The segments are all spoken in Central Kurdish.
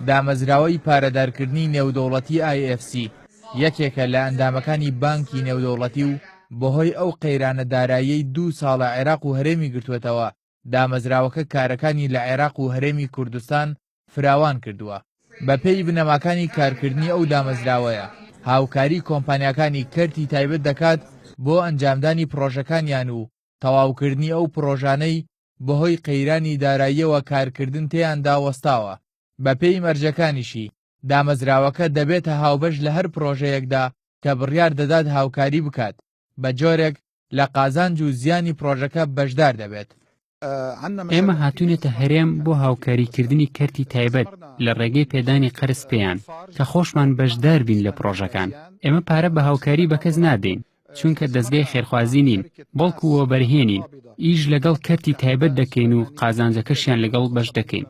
دامەزراوەی پارەدارکردنی نێودەوڵەتی IFC یەکێکە لە ئەندامەکانی بانکی نێودەوڵەتی و بەهۆی ئەو قەیرانە داراییەی دوو ساڵە عێراق و هەرێمی گرتووەتەوە، دامەزراوەکە کارەکانی لە عێراق و هەرێمی کوردستان فراوان کردووە. بەپێی بنەماکانی کارکردنی ئەو دامەزراوەیە، هاوکاری کۆمپانیاکانی کەرتی تایبەت دەکات بۆ ئەنجامدانی پڕۆژەکانیان و تەواوکردنی ئەو پڕۆژانەی بەهۆی قەیرانی داراییەوە کارکردن تێیاندا وەستاوە، بەپێی مەرجەکانیشی، دامەزراوەکە دەبێتە هاوبەش لە هەر پڕۆژەیەکدا کە بڕیار دەدات هاوکاری بکات، بە جۆرێک لە قازانج و زیانی پڕۆژەکە بەشدار دەبێت. ئێمە هاتوونەتە هەرێم بۆ هاوکاریکردنی کەرتی تایبەت لە ڕێگەی پێدانی قەرز پێیان کە خۆشمان بەشدار بین لە پڕۆژەکان. ئێمە پارە بە هاوکاری بە کەس نادەین، چونکە دەزگای خێرخوازی نین، بەڵکو وەبەرهێنین، ئیش لەگەڵ کەرتی تایبەت دەکەین و قازانجەکەشیان لەگەڵ بەش دەکەین.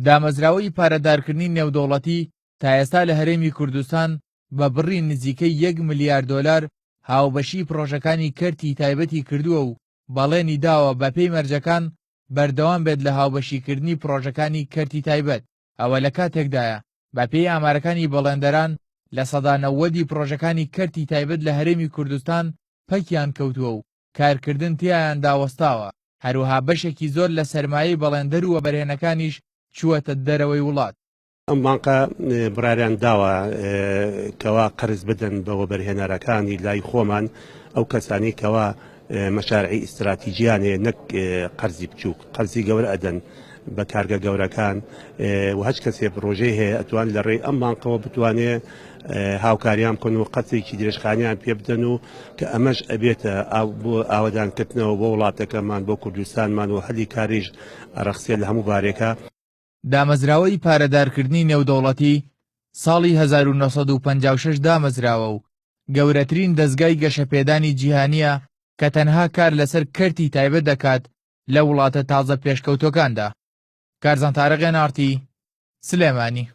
دامەزراوەی پارەدارکردنی نێودەوڵەتی تا ئێستا لە هەرێمی کوردستان بە بڕی نزیکەی یەک ملیار دۆلار هاوبەشیی پڕۆژەکانی کەرتی تایبەتی کردووە و بەڵێنی داوە بەپێی مەرجەکان بەردەوام بێت لە هاوبەشیکردنی پڕۆژەکانی کەرتی تایبەت. ئەوە لە کاتێکدایە، بەپێی ئامارەکانی بەڵێندەران، 90% ی پڕۆژەکانی کەرتی تایبەت لە هەرێمی کوردستان پەکیان کەوتووە و کارکردن تیایاندا وەستاوە، هەروەها بەشێکی زۆر لە سەرمایەی بەڵێندەر و وەبەرهێنەکانیش چووەتە دەرەوەی وڵات. ئەم بانقە بڕاریان داوە کەوا قەرز بدەن بە وەبەرهێنەرەکانی لای خۆمان ئەو کەسانی کەوا مەشارعی ئیستراتیجیان هەیە نەک قەرزی بچووک قەرزی گەورە ئەدەن بە کارگە گەورەکان و هەچ کەسێ پرۆژەی هەیە ئەتوان لە ڕێی ئەم بانقەوە بتوانێ هاوکاریان بکەن و قەرزێکی درێژخانیان پێ بدەن و کە ئەمەش ئەبێتە بۆ ئاوەدانکردنەوە بۆ وڵاتەکەمان بۆ کوردستانمان و هەلی کاریش ئەڕەخسێ لە هەموو بارێکە. دامەزراوەی پارەدارکردنی نێودەوڵەتی ساڵی 1956 دامەزراوە و گەورەترین دەزگای گەشەپێدانی جیهانییە کە تەنها کار لەسەر کەرتی تایبەت دەکات لە وڵاتە تازە پێشکەوتووەکاندا. کارزان تارق، ئێن ئاڕ تی، سلێمانی.